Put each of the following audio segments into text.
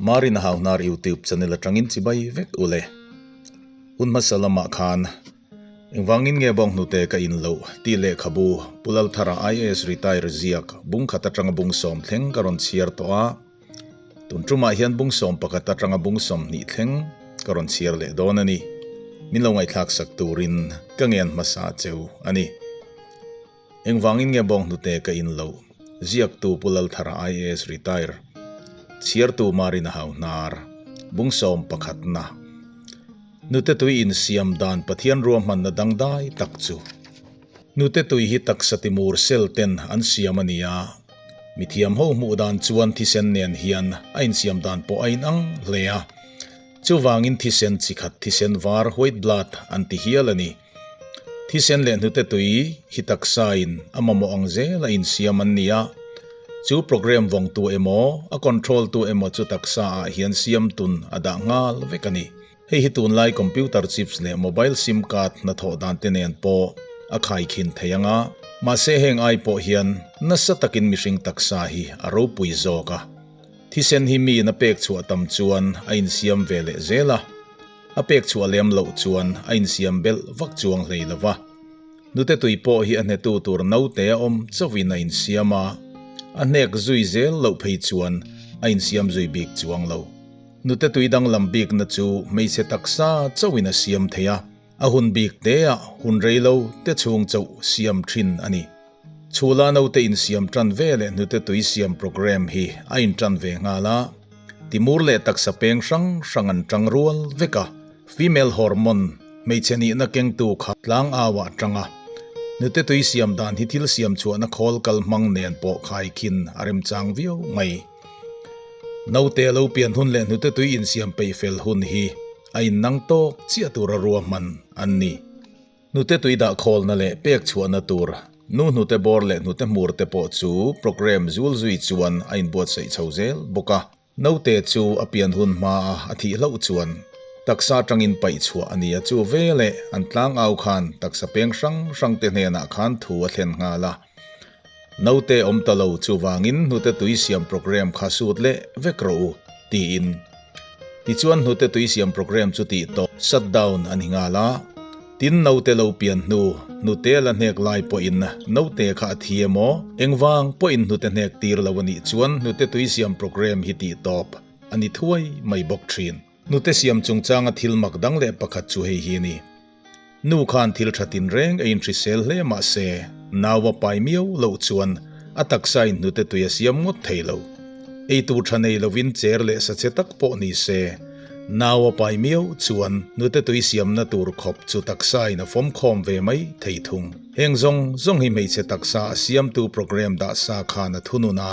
Marina Hauhnar YouTube channel atangin chibai vek ule. Hun hmasa lamah khan engvangin nge bawnghnute ka in loh tih lehkhabu Pu Lalthara IAS retire ziak bung khat atanga bung sawm thleng ka rawn chhiar tawh a. Tun tumah hian bung 11 atanga bung 20 thleng ka rawn chhiar leh dawn a ni. Min lo ngaihthlak sak turin ka ngen hmasa cheu a ni. Engvangin nge bawnghnute ka in loh? Ziaktu Pu Lalthara IAS retire. Chhiartu Marina Hauhnar. Bung 11 na. Nute tui insiam dan Pathian ruahmanna dangdai tak chu. Nute tui hi taksa timur cell ten an siam a ni a, mithiam ho hmuh dan chuan thisen nen hian a insiam dan pawh a inang hle a, chuvangin thisen chi khat thisen var, white blood, an ti hial a ni. Thisen leh hnute tui hi taksain a mamawh ang zel a insiam an ni a, chu program vawngtu emaw a control tu emaw chu taksa ah hian siamtun a dah nghal vek a ni. Hei hi tunlai computer chips leh mobile sim card hnathawh dan te nen pawh a khaikhin thei ang a, mahse heng ai pawh hian nasa takin mihring taksa hi a ropui zawk a. Thisen hi miin a pek chhuah tam chuan a insiam ve leh zel a, a pek chhuah lem loh chuan a insiam belh vak chuang hlei lo va. Nute tui pawh hi a hnetu tur naute a awm chauhin a insiam a, a hnek zui zel loh phei chuan a insiam zui bik chuang lo. Nute tui danglam bikna chu hmeichhe taksa chauhin a siam thei a, a hun bik teah hun rei lo te chhung chauh siam thin a ni. Chhula naute insiam tan ve leh hnute tui siam programme hi a intan ve nghal a, timur leh taksa peng hrang hrang an tang rual vek a, female hormone hmeichhe nihna kengtu kha tlang auah a tang a, hnute tui siam dan hi thil siam chhuahna khawl kal hmang nen pawh khaikhin a remchang viau mai. Naute lo pian hun leh hnute tui insiam peih fel hun hi a innang tawk chiah tura ruahman an ni. Hnute tui dah khawlna leh pek chhuahna tur, nu hnute bawr leh hnute hmur te pawh chu programme zul zui chuan a inbuatsaih chho zel bawk a. Naute chu a pian hun hmaa a thih hlauh chuan taksa atangin paih chhuah a ni a, chu veleh an tlangau khan taksa peng hrang hrang te hnenah khan thu a thlen nghal a. Naute awm ta lo chuvangin hnute tui siam programme kha sut leh vek rawh u, tiin. Tichuan hnute tui siam programme chu tih tawh, shut down, a ni nghal a. Tin naute lo pian hnu, hnute la hnek lai pawhin naute kha a thi emaw, engvang pawhin hnute hnek tir lo a nih chuan hnute tui siam programme hi tih tawp a ni thuai mai bawk thin. Hnute siam chungchanga thil mak dang leh pakhat chu hei hi a ni. Nu khan thil tha tinreng a inhrisel hle mah se, nau a pai miau loh chuan a taksa in hnute tui a siam ngawt thei lo. Ei tur tha nei lovin cher leh sa che tak pawh ni se, nau a pai miau chuan hnute tui siamna tur khawp chu taksa in a fawmkhawm ve mai thei thung. Heng zawng zawng hi hmeichhe taksa a siamtu programme dah sa khan a thunun a.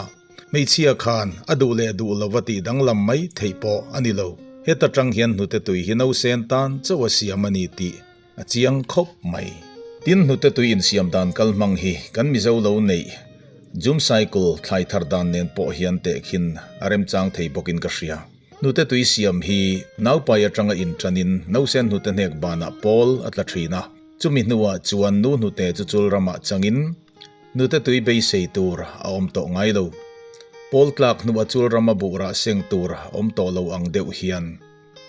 Hmeichhia khan a duh leh duh lova tih danglam mai theih pawh a ni lo. Heta tang hian hnute tui hi nausen tan chauh a siam a ni tih a chiang khawp mai. Tin, hnute tui insiam dan kal hmang hi kan Mizo lo neih Jhum cycle thlai thar dan nen pawh hian tehkhin a remchang thei bawkin ka hria. Hnute tui siam hi naupai atanga inṭanin nausen hnute hnek banah pawl a tla ṭhin a, chumi hnuah chuan nu hnute chu chul ramah changin, Nute tui beisei tur a awm tawh ngai lo. Pawl tlak hnuah chul rama buhrah seng tur a awm tawh lo ang deuh hian.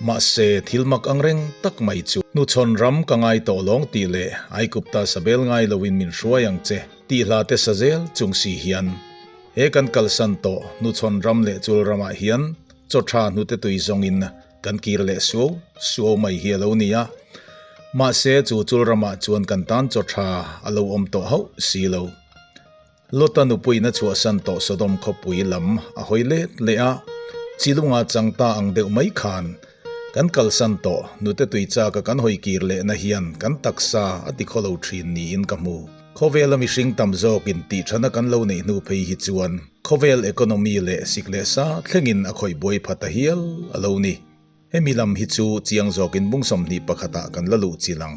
Mahse, thil mak ang reng tak mai chu hnuchhawn ram ka ngai tawh lawng tih leh Aikupta sabel ngai loin min hruai ang che tih hla te sa zel chung si hian he kan kalsan tawh hnuchhawn ram leh chul ramah hian chaw tha hnute tui zawngin Kan kir leh suau suau mai hi a lo ni a, mahse chu chul ramah chuan kan tan chaw tha a lo awm tawh hauh si lo. Lota nupuiin a chhuahsan tawh Sodom khawpui lam a hawi let leh a, chilunga chang ta ang deuh mai khan kan kalsan tawh nute tui chaka kan hawi kir lehna hian kan taksa a ti khaw lo thin niin ka hmu. Khawvela mihring tam zawkin tih thana kan lo neih hnu phei hi chuan khawvel economy leh sik leh sa thlengin a khawih buai pha ta hial a lo ni. Hemi lam hi chu chiang zawkin bung 21 ah kan la luh chil ang.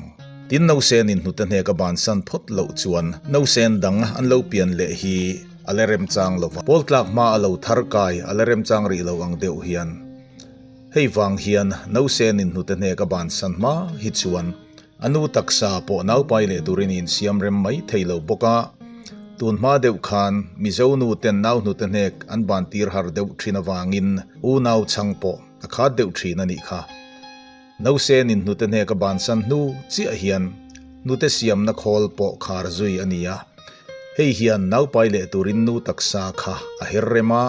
Tin nausenin hnute hnek a bansan phawt loh chuan nausen dang an lo pian leh hi a la remchang lo va. Pawl tlak hma a lo thar kai a la remchang rih lo ang deuh hian. Hei vang hian nausenin hnute hnek a bansan hma hi chuan A nu taksa pawh naupai leh turin insiam rem mai thei lo bawk a, Tun hma deuh khan Mizo nu ten nau hnute hnek an ban tir har deuh thin avangin unau chhang pawh a khat deuh thin a nih kha. Nausenin hnute hnek a bansan hnu chiah hian hnute siamna khawl pawh khar zui a ni a. Hei hian nau pai leh turin nu taksa kha a her rem a,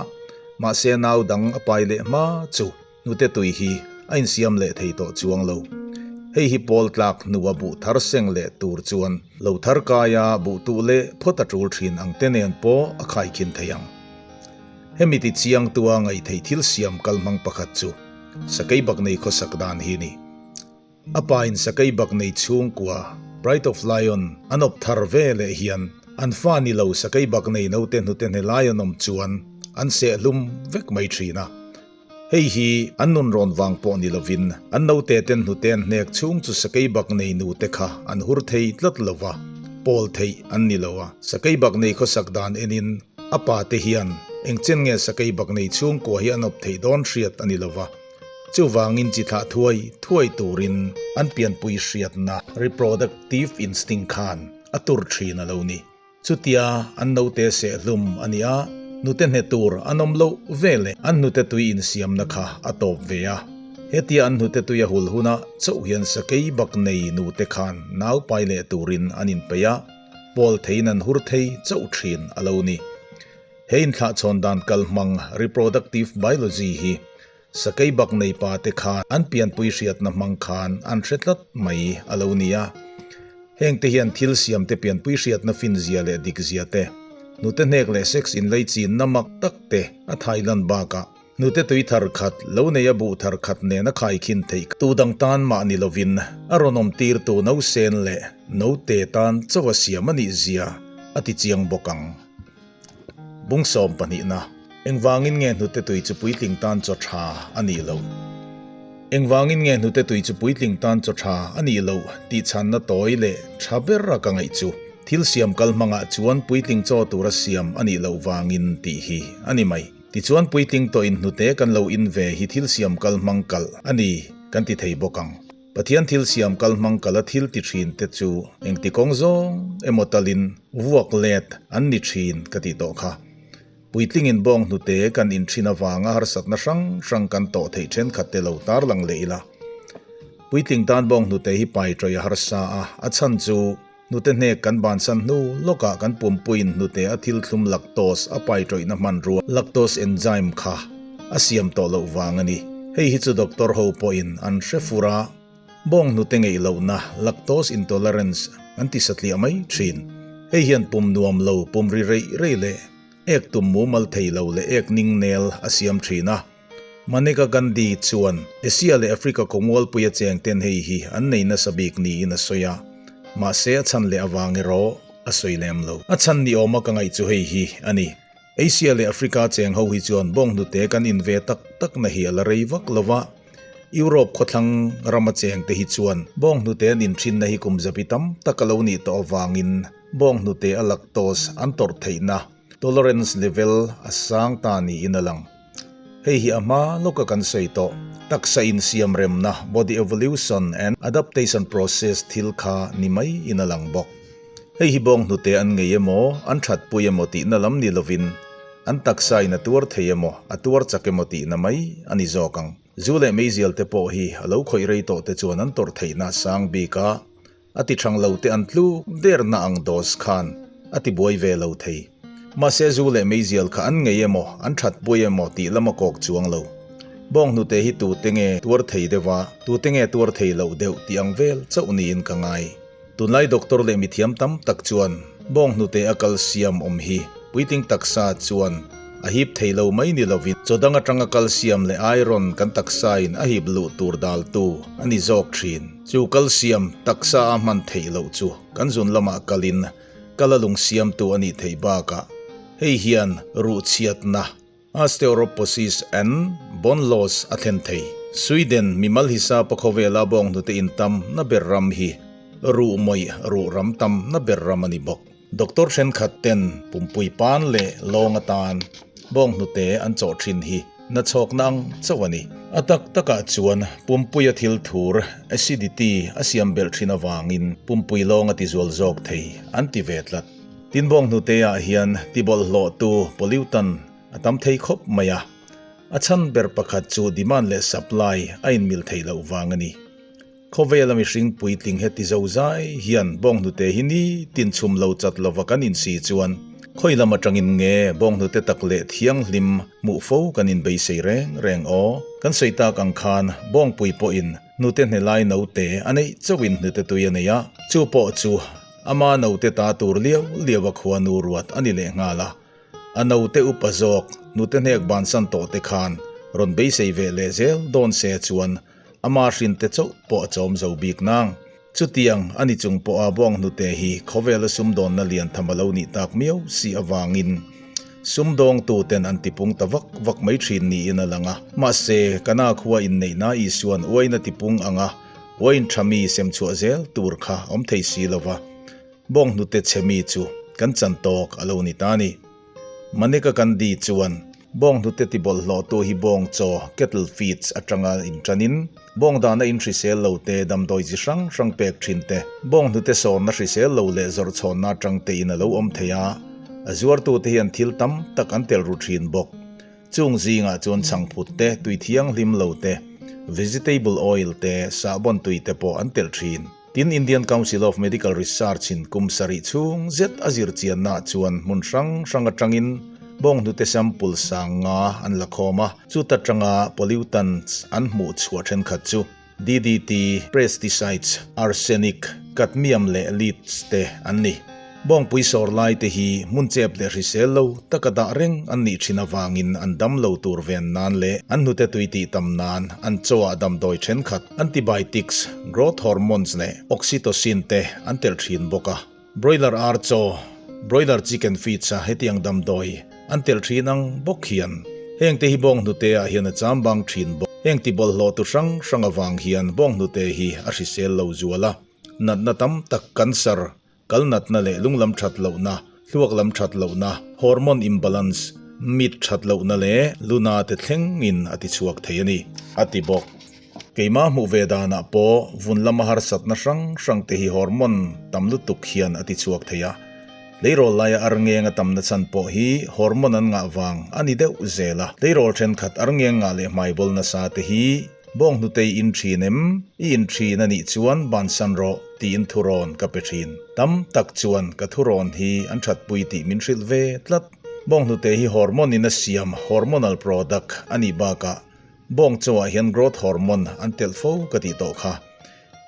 mahse nau dang a pai leh hma chu hnute tui hi a insiam leh thei tawh chuang lo. Hei hi pawl tlak hnua buh thar seng leh tur chuan lo thar kaia buh tuh leh phawt a tul thin ang te nen pawh a khaikhin thei ang. Hemi ti chiang tua ngaihtheih thil siam kalhmang pakhat chu Sakeibak nei khawsak dan hi ni. A pa in Sakeibak nei chhungkua Pride of Lion an awp thar ve leh hian an fa ni lo Sakeibak nei naute hnute hne lai an awm chuan an sehhlum vek mai thin a. Hei hi an nunrawn vang pawh ni lovin an naute ten hnute an hnek chhung chu Sakeibak nei nute kha an hur thei tlat lo va, pawl theih an ni lo a. Sakeibak nei khawsak dan enin A pa te hian engchen nge sakeibak nei chhungkua hi an awp theih dawn hriat a ni lo va, chuvangin chi thlah thuai thuai turin an pianpui hriatna, reproductive instinct, khan a tur thin a lo ni. Chutia an naute sehhlum a ni a, nute hne tur an awm loh veleh an hnute tui insiamna kha a tawp ve a. Hetia an hnute tui a hul hunah chauh hian sakeibak nei nute khan nau pai leh turin an inpeih a, Pawl theiin an hur thei chauh thin a lo ni. He inthlahchhawn dan kalhmang, reproductive biology, hi sakeibak nei pa te khan an pianpui hriatna hmang khan an hre tlat mai a lo ni a. Heng te hian thil siam te pianpui hriatna finzia leh dikzia te, hnute hnek leh sex inlei chinna mak tak te a thailan bakah, Hnute tui thar khat, lo nei a buh thar khat nen a khaikhin theih tu dang tan mah ni lovin a rawn awm tirtu no sen leh no te tan chauh a siam a nih zia a ti chiang bawk ang. Bung sawm pahnihna, Engvangin nge hnute tui chu puitling tan chaw tha a nih loh? Engvangin nge hnute tui chu puitling tan chaw tha a nih loh tih chhanna tawi leh tha ber a ka ngaih chu thil siam kal hmangah chuan puitling chaw tura siam a nih loh vangin tih hi a ni mai. Tichuan puitling tawh in hnute kan lo in ve hi thil siam kal hmang kalh a ni kan ti thei bawk ang. Pathian thil siam kal hmang kalh a thil ti thin te chu engti kawng zawng emaw talin vuak let an ni thin ka tih tawh kha. Puitling in bawng hnute kan in thin avanga harsatna hrang hrang kan tawh theih thenkhat te lo tarlang leh ila. Puitling tan bawng hnute hi pai tawih a harsa a, a chhan chu Hnute hnek kan bansan hnu lawkah kan pumpuiin hnute a thil thlum lactose a pai tawihna hmanrua lactose enzyme kha a siam tawh loh vang a ni. Hei hi chu doctor ho pawhin an hre fur a, bawng hnute ngeih lohna lactose intolerance an ti satliah mai thin. Hei hian pum nuam lo, pum ri reih reih leh ek tum mumal thei lo leh ek ning nel a siam thin a. Maneka Gandhi chuan Asia leh Africa khawmualpuia cheng ten hei hi an nei nasa bik niin a sawi a, mahse a chhan leh avang erawh a sawi lem lo. A chhan ni awma ka ngaih chu hei hi a ni. Asia leh Africa cheng ho hi chuan bawnghnute kan in ve tak tak na hi a la rei vak lo va, Europe khawthlang rama cheng te hi chuan bawnghnute an in thinna hi kum zabi tam tak a lo nih tawh avangin bawnghnute a lactose an tawrh theihna, tolerance level, a sang ta niin a lang. Hei hi a hma lawka kan sawi tawh, taksa insiam remna, body evolution and adaptation process, thil kha ni mai in a lang bawk. Hei hi bawng hnute an ngei emaw, an that pui emaw tihna lam ni lovin, an taksa in a tuar thei emaw, a tuar chak emaw tihna mai a ni zawk ang. Zu leh meizial te pawh hi a lo khawih rei tawh te chuan an tawrh theihna a sang bik a, A ti thang lo te an tluk derna ang dose khan a ti buai ve lo thei. Mahse zu leh meizial kha an ngei emaw an that pui emaw tih lam a kawk chuang lo. Bawng hnute hi tute nge tuar thei deuh a, tute nge tuar thei loh deuh tih ang vel chauh niin ka ngai. Tunlai doctor leh mithiam tam tak chuan bawng hnute a kalsiam awm hi puitling taksa chuan A hip thei lo mai ni lovin chaw dang atanga calcium leh iron kan taksain a hip luh tur daltu a ni zawk thin. Chu calcium taksa a hman theih loh chu kan zun lamah kalin kal a lung siamtu a nih theih bakah hei hian ruh chhiatna, osteoporosis and bone loss, a thlen thei. Sweden mimal hisapa khawvela bawnghnute intam na ber ram hi ruh mawih ruh ram tam na ber ram a ni bawk. Doctor thenkhat ten pumpui pan leh lawng atan bawnghnute an chawh thin hi nachhawkna ang chauh a ni. A tak takah chuan pumpuia thil thur, acidity, a siam belh thin avangin pumpui lawng a tizual zawk thei an ti ve tlat. Tin bawnghnute ah hian tibawlhhlawhtu, pollutant, a tam thei khawp mai a. A chhan ber pakhat chu demand leh supply a inmil theih loh vang a ni. Khawvela mihring puitling heti zo zai hian bawnghnute hi ni tin chhum lo chat lova kan insi chuan khawi lam atangin nge bawnghnute tak leh thianghlim hmuh fo kan inbeisei reng reng aw? Kan sawi tak ang khan bawngpui pawhin hnute hnelai note a neih chauhin hnute tui a nei a, chu pawh chu ama note ta tur liau liau a khua nu ruat a ni lehnghal a. A note upa zawk hnute hnek bansan tawh te khan rawn beisei ve leh zel dawn se chuan Ama hrinte chauh pawh a chawm zo bik nang. Chutiang a ni chung pawha bawnghnute hi khawvela sumdawnna lian tham a lo nih tak miau si avangin sumdawngtuten an tipung ta vak vak mai thin niin a lang a. Mahse, Kana khua inneihna Isuan uaina tipung anga uain tha mi semchhuah zel tur kha awm thei si lova, bawnghnute chhe mi chu kan chan tawk a lo ni ta a ni. Maneka Gandhi chuan bawnghnute tibawlhhlawhtu hi bawng chaw, cattle feeds, atanga inṭanin, bawng dahna in hrisel lo te, damdawi chi hrang hrang pek ṭhin te, bawnghnute sawrna hrisel lo leh zawrhchhawnna aṭang tein a lo awm thei a, a zuartute hian thil tam tak an tel ru ṭhin bawk. Chung zingah chuan chhangphut te, tui thianghlim lo te, vegetable oil te, sahbawn tui te pawh an telh ṭhin. Tin, Indian Council of Medical Research in kum sarih chhung zet a zir chiannaah chuan hmun hrang hrang atangin bawnghnute sample sang nga an la khawm a, chuta tanga pollutants an hmuh chhuah thenkhat chu DDT, pesticides, arsenic, cadmium leh leads te an ni. Bawngpui sawr lai te hi hmun chep leh hrisel lo taka dah reng an nih thin avangin an dam lo tur ven nan leh an hnute tui tih tam nan an chawah damdawi thenkhat, antibiotics, growth hormones leh oxytocin te an telh thin bawk a. Broiler ar chaw, broiler chicken feeds a hetiang damdawi an telh thin ang bawk hian heng te hi bawnghnute ah hian a cham bang thin bawk. Heng ti bawlhhlawh tu hrang hrang avang hian bawnghnute hi a hrisel lo zual a, natna tam tak cancer, Kal natna leh lunglam that lohna, hluak lam that lohna, hormone imbalance, mit that lohna leh luna te thlengin a ti chhuak thei a ni, a ti bawk. Keimah hmuh ve danah pawh vun lama harsatna hrang hrang te hi hormone tam lutuk hian a ti chhuak thei a. Tleirawl laia arngeng a tamna chhan pawh hi hormone an ngah vang a ni deuh zel a. Tleirawl thenkhat arngeng ngah leh hmaibawl nasa te hi Bawnghnutei in thin em? I in thin a nih chuan bansan rawh tiin thurawn ka pe thin. Tam tak chuan ka thurawn hi an thatpui tih min hrilh ve tlat. Bawnghnute hi hormone in a siam hormonal product a nih bakah bawng chauhah hian growth hormone an telh fo ka tih tawh kha.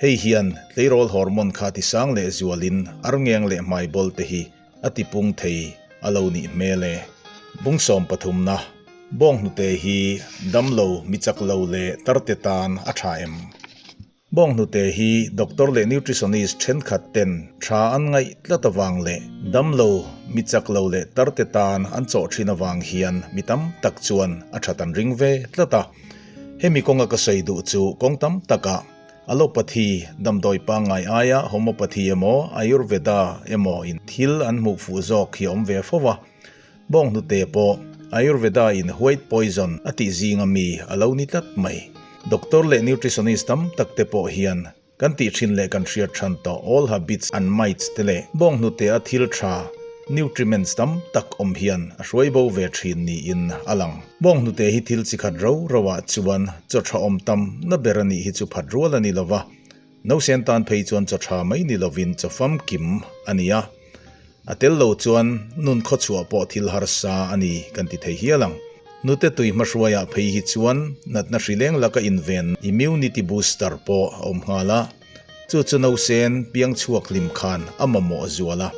Hei hian tleirawl hormone kha tisang leh zualin arngeng leh hmaibawl te hi a tipung thei a lo nih hmel e. Bung sawm pathumna, Bawnghnute hi damlo, mi chak lo leh tarte tan a tha em? Bawnghnute hi doctor leh nutritionist thenkhat ten tha an ngaih tlat avang leh damlo, mi chak lo leh tarte tan an chawh thin avang hian mi tam tak chuan a that an ring ve tlat a. Hemi kawnga ka sawi duh chu kawng tam takah Allopathy, damdawi pangngai aia homeopathy emaw Ayurveda emaw in thil an hmuh fuh zawk hi a awm ve fo a. Bawnghnute pawh Ayurveda in white poison a tih zinga mi a lo ni tlat mai. Doctor leh nutritionist tam tak te pawh hian kan tih thin leh kan hriat than tawh all habits and mites te leh bawnghnute a thil tha nutriments tam tak awm hian a hruai bo ve thin niin a lang. Bawnghnute hi thil chi khat ro ro ah chuan chaw tha awm tam na ber a nih hi chu phat rual a ni lo va, nausen tan phei chuan chaw tha mai ni lovin chaw famkim a ni a, a tel lo chuan nun khawchhuah pawh thil harsa a ni kan ti thei hial ang. Nute tui hmahruaiah phei hi chuan natna hrileng laka inven immunity booster pawh a awm nghal a, chu chu nausen piang chhuak hlim khan a mamawh zual a.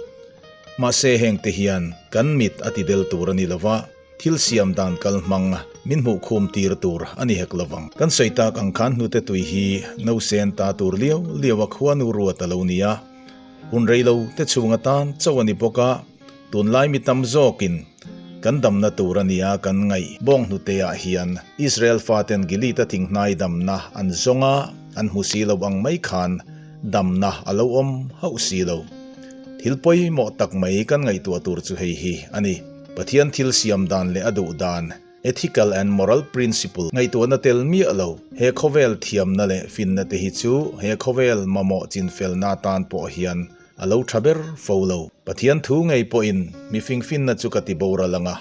Mahse hengte hian kan mit a ti del tur a ni lo va. Thil siam dan kal hmang min hmuh khum tir tur a ni hek lovang. Kan sawi tak ang khan hnute tui hi nausen ta tur liau liau a khuanu ruat a lo ni a. Hun rei lo te chhung atan chauh a ni bawk a, tunlai mi tam zawkin kan damna tur a nia kan ngaih bawng hnute ah hian Israel faten Gilead a thinghnai damna an zawng a, an hmu si lo ang mai khan damna a lo awm hauh si lo. Thil pawimawh tak mai kan ngaihtuah tur chu hei hi a ni. Pathian thil siam dan leh a duh dan, ethical and moral principle, ngaihtuahna tel miah lo, he khawvel thiamna leh finna te hi chu he khawvel mamawh chinfelna atan pawh hian a lo tha ber fo lo. Pathian thu ngei pawhin mi fingfinna chu ka ti boral ang a,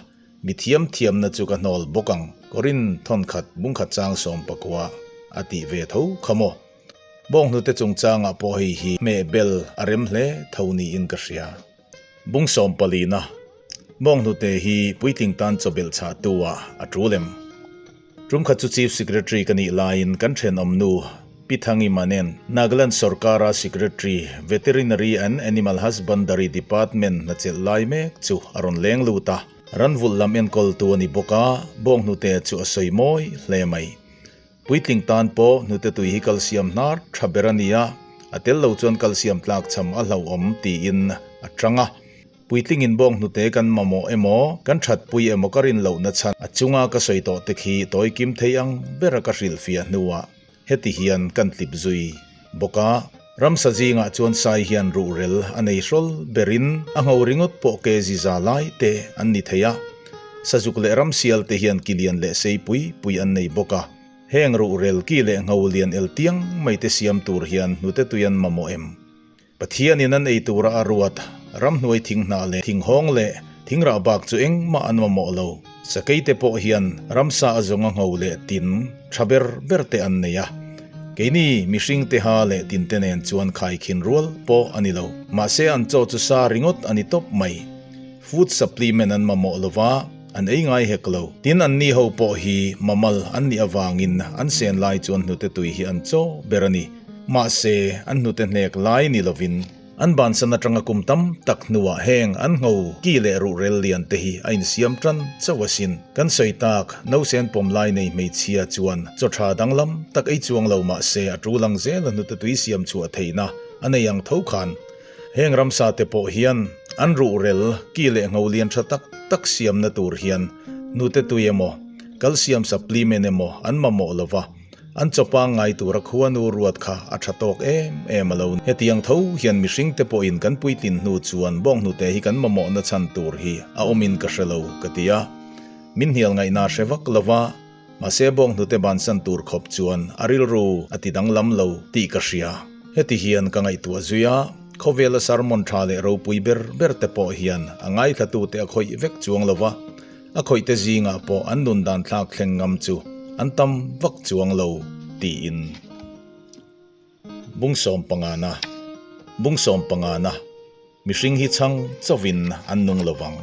mi thiam thiamna chu ka hnawl bawk ang, Korin thawnkhat bungkhat chang 19 a tih ve tho kha maw? Bawnghnute chungchangah pawh hei hi hmehbel a rem hle tho niin ka hria. Bung sawmpalina, Bawnghnute hi puitling tan chawbelh chhahtu ah a tul em? Tumkhat chu Chief Secretary ka nih laiin kan thenawmnu Pi Thangi Manen, Nagaland sawrkara Secretary, Veterinary and Animal Husbandry Department hnachelh lai mek chu a rawn leng lut a. Ranvulh lam enkawltu a ni bawk a, Bawnghnute chu a sawi mawi hle mai. Puitling tan pawh hnute tui hi kalsiam hnar tha ber a ni a, a tel lo chuan kalsiam tlak cham a hlauhawm tiin a chang a. Puitlingin bawng hnute kan mamawh emaw, kan thatpui emaw ka rin lohna chhan a chunga ka sawi tawh te khi tawi kim thei ang bera ka hrilhfiah hnuah heti hian kan tlip zui bawk a. Ramsa zingah chuan sai hian ruhrel a nei hrawl berin a ngho ringawt pawh ke ziza lai te an ni thei a. Sazuk leh ramsial te hian ki lian leh sei pui pui an nei bawk a. Heng ruhrel ki leh ngho lian el tiang mai te siam tur hian hnute tui an mamawh em? Pathianin an ei tura a ruat ramhnuai thing hnah leh thinghawng leh thingrah bak chu engmah an mamawh lo. Sakei te pawh hian ramsa a zawnga ngho leh tin tha ber ber te an nei a. Keini mihring te ha leh tin te nen chuan khaikhin rual pawh a ni lo. Mahse an chaw chu sa ringawt a ni tawp mai. Food supplement an mamawh lova an ei ngai hek lo. Tin anni ho pawh hi mammal an nih avangin an sen lai chuan hnute tui hi an chaw ber a ni. Mahse an hnute hnek lai ni lovin An bansan atanga kum tam tak hnuah heng an ngho ki leh ruhrel lian te hi a insiam tan chauh asin. Kan sawi tak, nausen pawm lai nei hmeichhia chuan chaw tha danglam tak ei chuang lo mah se a tul ang zel a hnute tui siam chhuah theihna a nei ang tho khan. Heng ramsa te pawh hian an ruhrel ki leh ngho lian tha tak tak siamna tur hian hnute tui emaw, calcium supplement emaw an mamawh lova. An chaw pangngai tura khuanu ruat kha a tha tawk em em a lo. Hetiang tho hian mihring te pawhin kan puitlin hnu chuan bawnghnute hi kan mamawhna chhan tur hi a awmin ka hre lo ka ti a. Min hnial ngaihna hre vak lo va, mahse bawnghnute bansan tur khawp chuan a rilru a ti danglam lo tih ka hria. Heti hian ka ngaihtuah zui a, khawvela sermon tha leh ropui ber ber te pawh hian a ngaithlatute a khawih vek chuang lo va, A khawihte zingah pawh an nun dan thlak thleng ngam chu an tam vak chuang lo tiin. Bung sawmpangana Bung sawmpangana Mihring hi chhang chauhin an nung lo vang.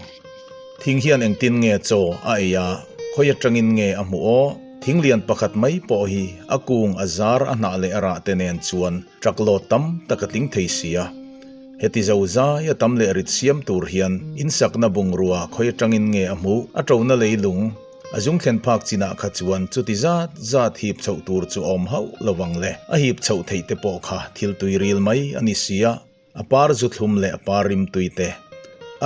Thing hian engtin nge chaw a ei a, khawi atangin nge a hmuh aw? Thing lian pakhat mai pawh hi a kung a zar a hnah leh a rah te nen chuan truck load tam tak a tling thei si a. Heti zo zai a tam leh rit siam tur hian insakna bungrua khawi atangin nge a hmuh? A tona leilung a zung thlen phak chinah kha chuan chuti zat zat hip chhoh tur chu a awm hauh lo ang le. A hip chhoh theih te pawh kha thil tui ril mai a ni si a, a par zu thlum leh a par rim tui te,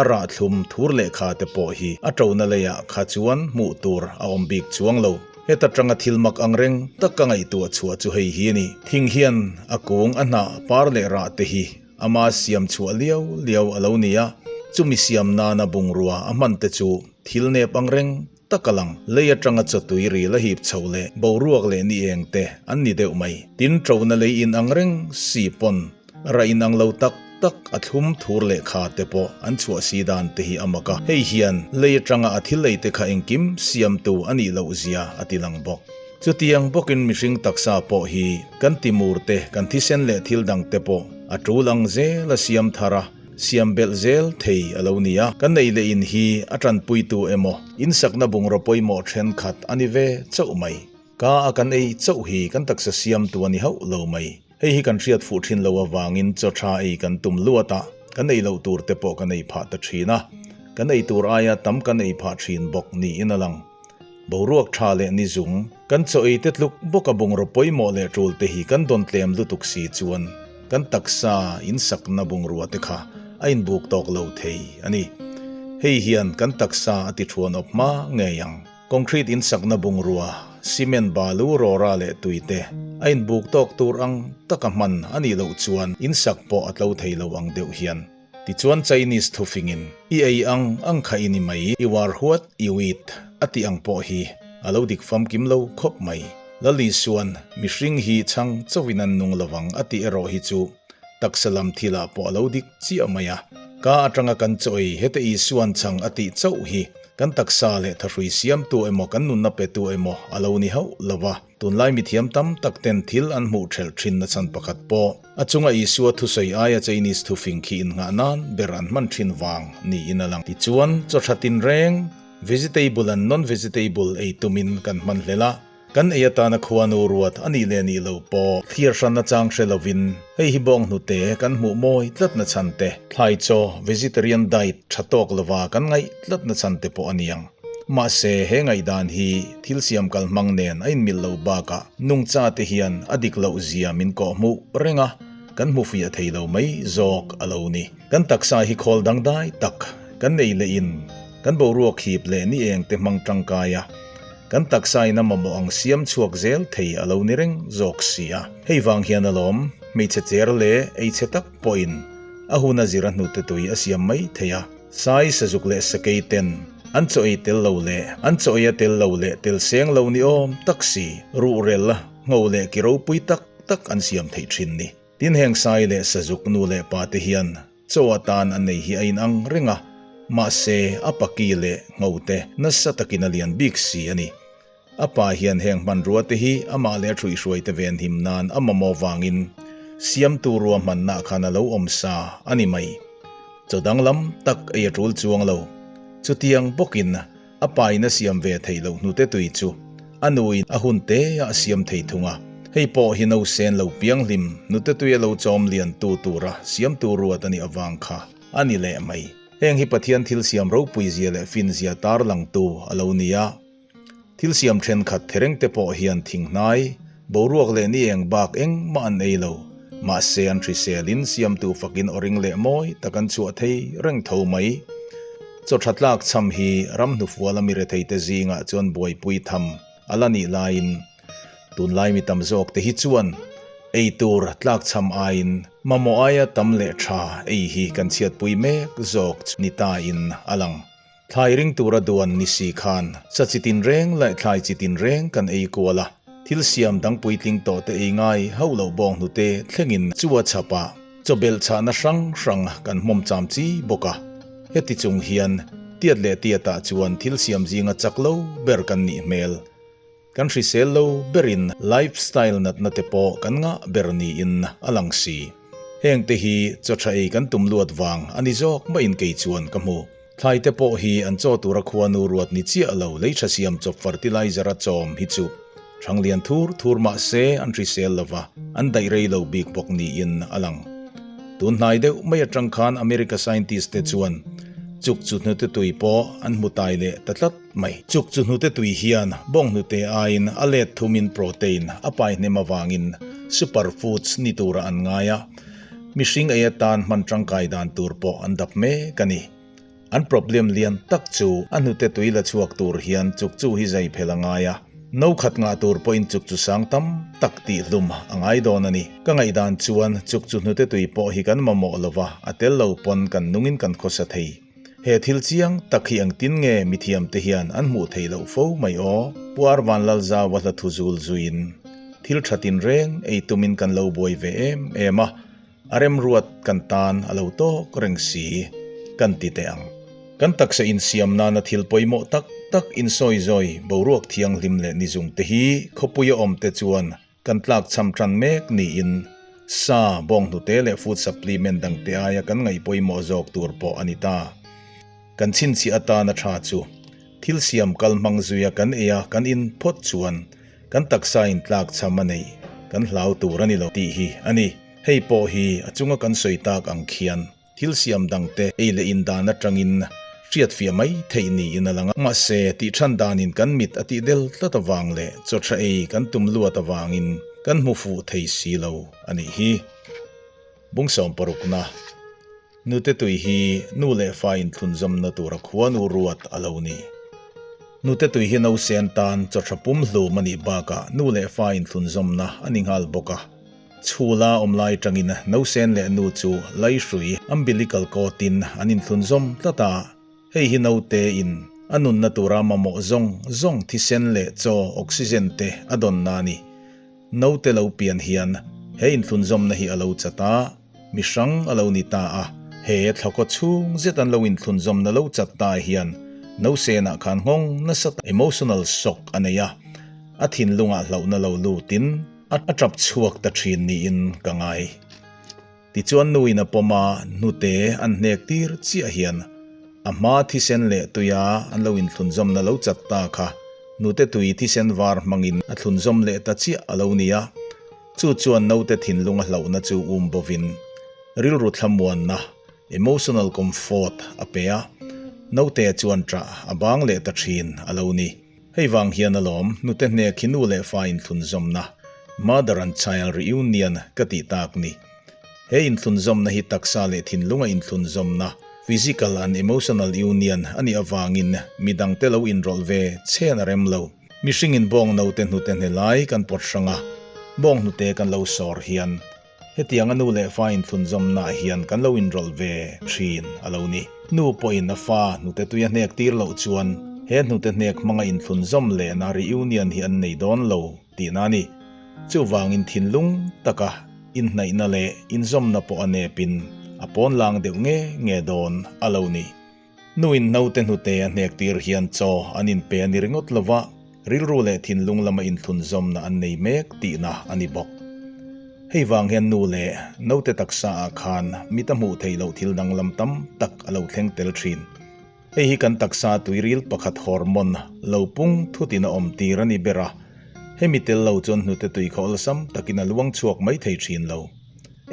a rah thlum thur lehkha te pawh hi a tona leiah kha chuan hmuh tur a awm bik chuang lo. Heta tanga thil mak ang reng tak ka ngaihtuah chhuah chu hei hi a ni. Thing hian a kung a hnah par leh rah te hi ama siam chhuah liau liau a lo ni a, chumi siam nana bungrua a hman te chu thil nep ang reng tak a lang. Lei atanga chawtui ril a hip chhoh leh boruak leh ni eng te an ni deuh mai. Tin tona lei in ang reng si pawn Rah inang lo tak tak a thlum thur lehkha te pawh an chhuah si dan te hi a mak a, hei hian lei atanga a thil ei te kha engkim siamtu a nih loh zia a ti lang bawk. Chutiang bawkin mihring taksa pawh hi kan timur te, kan thisen leh thil dang te pawh a tul ang zel a siam thar a, siam belh zel thei a lo ni a, kan ei leh in hi a tanpuitu emaw insakna bungraw pawimawh thenkhat a ni ve chauh mai. Ka a kan ei chauh hi kan taksa siamtu a ni hauh lo mai. Hei hi kan hriat fuh thin lo avangin chaw tha ei kan tum luat a, kan ei loh tur te pawh kan ei phah ta thin a, kan ei tur aia tam kan ei phah thin bawk niin a lang. Boruak tha leh ni zung, kan chaw ei te tluk bawk a bungraw pawimawh leh tul te hi kan dawn tlem lutuk si chuan kan taksa insakna bungrua te kha a inbuk tawk lo thei a ni. Hei hian kan taksa a ti thuan awp hma ngei ang. Concrete insakna bungrua, cement balu rawra leh tui te a inbuk tawk tur ang taka hman a nih loh chuan insak pawh a tlo thei lo ang deuh hian. Tichuan Chinese thufingin, I ei ang ang kha i ni mai, i war huat i uit a tih ang pawh hi a lo dik famkim lo khawp mai. Lali suan, Mihring hi chhang chauhin an nung lovang a tih erawh hi chu. Taksa lam thilah pawh a lo dik chiah mai a. Ka atanga kan chaw ei heta Isuan chhang a tih chauh hi kan taksa leh thahrui siamtu emaw kan nunna petu emaw a lo ni hauh lo va. Tunlai mithiam tam tak ten thil an hmuh thelh thin na chhan pakhat pawh a chunga Isua thusawi aia Chinese thufing khi innghah nan ber an hman thin vang niin a lang. Tichuan, chaw tha tinreng, vegetable and non-vegetable ei tumin kan hman hlel a. Kan ei atana khuanu ruat a nih leh nih loh pawh thlir hran nachang hre lovin hei hi bawng hnute kan hmuh mawi tlat nachhan te, thlai chaw, vegetarian diet, tha tawk lova kan ngaih tlat nachhan te pawh a ni ang. Mahse, he ngaihdan hi thil siam kal hmang nen a inmilh loh bakah nungcha te hian a dik loh zia min kawh hmuh reng a, kan hmu fiah thei lo mai zawk a lo ni. Kan taksa hi khawl dangdai tak kan nei leh in kan boruak hip leh ni eng te hmang tangkai a, Kan taksa in a mamawh ang siam chhuak zel thei a lo ni reng zawk si a. Hei vang hian alawm, hmeichhe cher leh eichhe tak pawhin a hun a zir a hnute tui a siam mai thei a. Sai sazuk leh sakei ten an chaw ei tel lo leh an chaw ei a tel lo leh tel seng lo ni awm tak si, ruhrel ngho leh ki ropui tak tak an siam theih thin ni. Tin heng sai leh sazuk nu leh pa te hian Chaw atan a nei hi a inang reng a, mahse a paki leh nghote nasa takin a lian bik si a ni. A pa hian heng hmanrua te hi amah leh a hruihhruaite venhim nan a mamawh vangin siamtu ruahmanna khan a lo awm sa a ni mai. Chaw danglam tak ei a tul chuang lo. Chutiang bawkin A pa in a siam ve theih loh hnute tui chu a nu in a hun te ah a siam thei thung a. Hei pawh hi no sen lo pianghlim hnute tui a lo chawm lian tu tura siamtu ruat a nih avang kha a ni leh mai. Heng hi Pathian thil siam ropui zia leh fin zia tarlangtu a lo ni a. Thil siam thenkhat thereng te pawh hian thinghnai, boruak leh ni eng bak engmah an ei lo. Mahse an hrisel in siamtu fakin aw ring leh mawi tak an chhuah thei reng tho mai. Chaw tha tlak chham hi ram hnufuala mi retheite zingah chuan buaipui tham a la nih laiin tunlai mi tam zawk te hi chuan ei tur tlak chham aiin mamawh aia tam leh tha ei hi kan chhiatpui mek zawk chu ni ta in a lang. Thlai ring tura duan ni si khan sa chi tinreng leh thlai chi tinreng kan ei kual a, thil siam dang puitling tawh te ei ngai hauh loh bawng hnute thlengin chu a chhap a, chawbelh chhahna hrang hrang kan hmawm cham chi bawk a. Heti chung hian tiat leh tiatah chuan thil siam zinga chak lo ber kan nih hmel. Kan hrisel lo berin lifestyle natna te pawh kan ngah ber niin a lang si. Heng te hi chaw tha ei kan tum luat vang a ni zawk maiin kei chuan ka hmu. Thlai te pawh hi an chaw tura khuanu ruat ni chiah lo lei tha siam chawp fertilizer a chawm hi chu thang lian thur thur mah se an hrisel lo va, an daih rei lo bik bawk niin a lang. Tun hnai deuh mai atang khan America scientist te chuan chuk chu hnute tui pawh an hmu tai leh ta tlat mai. Chuk chu hnute tui hian bawng hnute aiin a let thumin protein a pai hnem avangin super foods ni tura an ngai a, mihring ei atan hman tangkai dan tur pawh an dap mek a ni. An problem lian tak chu a hnute tui la chhuak tur hian chuk chu hi zai phel a ngai a, no khat ngah tur pawhin chuk chu sang tam tak tih hlum a ngai dawn a ni. Ka ngaihdan chuan chuk chu hnute tui pawh hi kan mamawh lova, a tel lo pawn kan nungin kan khawsa thei. He thil chiang tak hi engtin nge mithiamte hian an hmuh theih loh fo mai aw? Pu Arvanlalzauva hla thu zul zuiin thil tha tinreng ei tumin kan lo buai ve em em a, a remruat kan tan a lo tawk reng si kan ti teh ang. Kan taksa insiam nana thil pawimawh tak tak insawizawi boruak thianghlim leh nizungte hi khawpuia awmte chuan Kan tlakchham tan mek niin sa, bawnghnute leh food supplement dangte aia kan ngaih pawimawh zawk tur pawh a ni ta. Kan chhinchhiah atana tha chu thil siam kal hmang zuia kan ei a kan in phawt chuan kan taksa in tlakchham a neih kan hlau tur a ni lo tih hi a ni. Hei pawh hi a chunga kan sawi tak ang khian Thil siam dangte ei leh in dan atangin hriatfiah mai theih niin a lang a, mahse tih than danin kan mit a tih del tlat avang leh chaw tha ei kan tum luat avangin kan hmu fuh thei si lo a nih hi. Bungsawm parukna, Nute tui hi nu leh fa inthlunzawmna tura khuanu ruat a lo ni. Nute tui hi nausen tan chaw tha pum hlum a nih bakah nu leh fa inthlunzawmna a ni nghal bawk a. Chhula awm lai tangin nausen leh nu chu laihrui, umbilical cord, in an inthlunzawm tlat a, hei hi naute in a nunna tura mamawh zawng zawng thisen leh chaw, oxygen, te a dawnna a ni. Naute lo pian hian he inthlunzawmna hi a lo chat a, Mi hrang a lo ni ta a, he thlakaw chhung zet an lo inthlunzawmna lo chat ta hian Nausenah khan nghawng nasa tak emotional shock a nei a, a thinlungah hlauhna lo lutin a tap chhuak ta thin niin ka ngai. Tichuan nuin a pawm a, hnute an hnek tir chiah hian a hma thisen leh tuia an lo inthlunzawmna lo chat ta kha hnute tui thisen var hmangin a thlunzawm leh ta chiah a lo ni a. Chu chuan naute thinlung a hlauhna chu um bovin rilru thlamuanna, emotional comfort, a pe a, naute chuan ṭah a bang leh ta ṭhin a lo ni. Hei vang hian alawm hnute hnek hi nu leh fa inthlunzawmna, mother and child reunion, ka tih tak ni. He inthlunzawmna hi taksa leh thinlunga inthlunzawmna, physical and emotional union, a nih avangin midangte lo inrawlh ve chhen a rem lo. Mihringin bawng naute hnute hne lai kan pawt hrang a, bawng hnute kan lo sawr hian hetianga nu leh fa inthlunzawmnaah hian kan lo inrawlh ve thin a lo ni. Nu pawhin a fa hnute tui a hnek tir loh chuan he hnute hnek hmanga inthlunzawm lehna reunion hi an nei dawn lo tihna a ni. Chuvangin thinlung taka inhnaihna leh inzawmna pawh a nepin a pawnlang deuh nge nge dawn a lo ni. Nuin naute hnute a hnek tir hian chaw an inpe a ni ringawt lo va, rilru leh thinlung lama inthlunzawmna an nei mek tihna a ni bawk. Hei vang hian nu leh naute taksa ah khan mit a hmuh theih loh thil danglam tam tak a lo thleng tel thin. Hei hi kan taksa tuiril pakhat hormone lo pung thutin a awm tir a ni ber a, hemi tel lo chuan hnute tui kha awlsam takin a luang chhuak mai thei thin lo.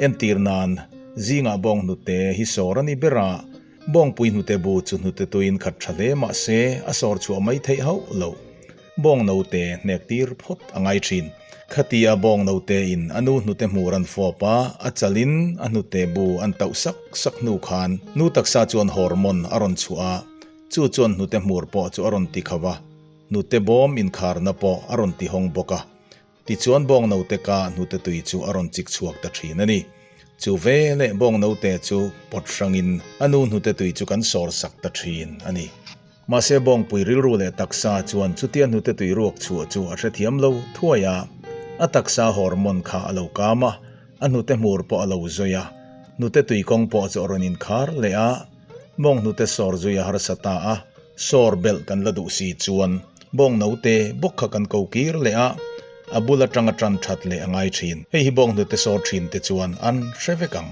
Entir nan, zingah bawng hnute hi sawr a ni ber a, Bawngpui hnute bu chu hnute tuiin khat tha hle mah se a sawr chhuah mai theih hauh lo. Bawng note hnek tir phawt a ngai thin. Khatia bawng note in a nu hnute hmur an fawp a, a chalin a hnute bu an tauh sak sak hnu khan nu taksa chuan hormone a rawn chhuah a, chu chuan hnute hmur pawh chu a rawn ti kho a, hnute bawm inkharna pawh a rawn ti hawng bawk a. Tichuan bawng note ka hnute tui chu a rawn chik chhuak ta thin a ni. Chu veleh bawng note chu pawt hrangin a nu hnute tui chu kan sawr sak ta thin a ni. Mahse bawngpui rilru leh taksa chuan chutia hnute tui ruak chhuah chu a hrethiam lo thuai a, a taksa hormone kha a lo kam a, a hnute hmur pawh a lo zawi a, hnute tui kawng pawh chu a rawn inkhar leh a, bawng hnute sawr zui a harsa ta a. Sawr belh kan la duh si chuan bawng note bawk kha kan ko kir leh a, a bul atanga tan that leh a ngai thin. Hei hi bawng hnute sawr thin te chuan an hre vek ang.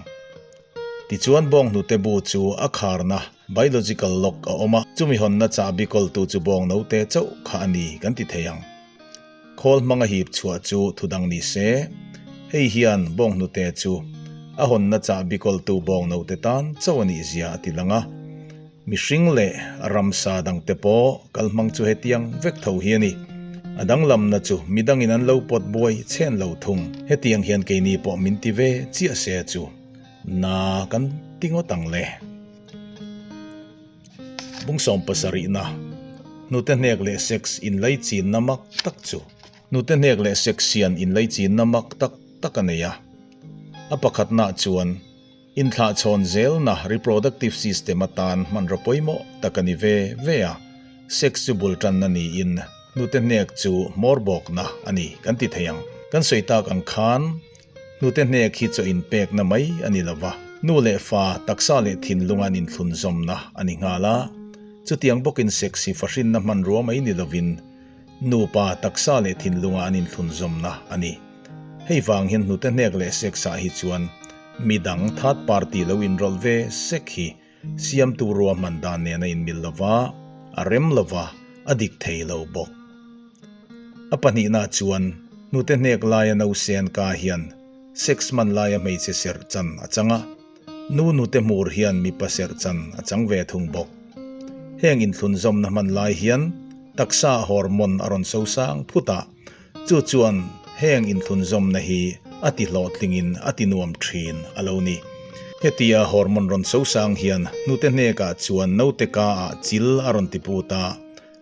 Tichuan bawng hnute bu chu a kharna, biological lock, a awm a, chumi hawnna chahbi kawltu chu bawng note chauh kha a ni kan ti thei ang. Khawl hmanga hip chhuah chu thudang ni se, hei hian bawng hnute chu a hawnna chahbi kawltu bawng note tan chauh a nih zia a ti lang a. Mihring leh ramsa dangte pawh kal hmang chu hetiang vek tho hi a ni. A danglamna chu midangin an lo pawt buai chhen lo thung. Hetiang hian keini pawh min ti ve chiah se chu na kan ti ngawt ang le. Bung sawmpasarihna, Hnute hnek leh sex inlaichinna mak tak chu. Hnute hnek leh sex hian inlaichinna mak tak tak a nei a. A pakhatnaah chuan inthlahchhawn zelna reproductive system atan hmanraw pawimawh tak a ni ve ve a. Sex chu bul tanna niin hnute hnek chu hmawr bawkna a ni kan ti thei ang. Kan sawi tak ang khan Hnute hnek hi chaw inpekna mai a ni lo va, nu leh fa, taksa leh thinlunga an inthlunzawmna a ni nghal a. Chutiang bawkin sex hi fahrinna hmanrua mai ni lovin, nupa, taksa leh thinlunga an inthlunzawmna a ni. Hei vang hian hnute hnek leh sex-ah hi chuan midang, third party, lo inrawlh ve sek hi siamtu ruahman dan nen a inmil lo va, a rem lo va, a dik thei lo bawk. A pahnihna chuan hnute hnek laia nausen ka hian sex man laia hmeichhe serh chan a chang a, nu nute hmur hian mipa serh chan a chang ve thung bawk. Heng inthlunzawmna hman lai hian taksa hormone a rawn sosang phut a, chu chuan heng inthlunzawmna hi a ti hlawhtlingin a ti nuam thin a lo ni. Hetia hormone rawn sosang hian hnute hnekah chuan naute ka ah chil a rawn ti put a,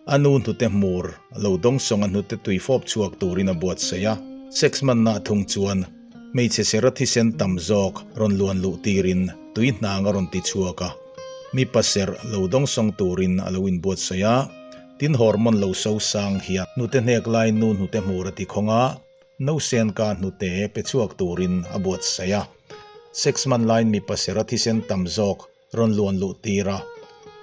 A nu hnute hmur lo dawngsawng a hnute tui fawp chhuak turin a buatsaih a. Sex manna thung chuan hmeichhe sera thisen tam zawk rawn luan luh tirin tui hnang a rawn ti chhuak a. Mipa serh lo dawngsawng turin a lo inbuatsaih a. Tin hormone lo so sang hian hnute hnek lai nu hnute hmur a ti khawng a, nausen ka hnute pe chhuak turin a buatsaih a. Sex hman laiin mipa sera thisen tam zawk rawn luan luh tir a,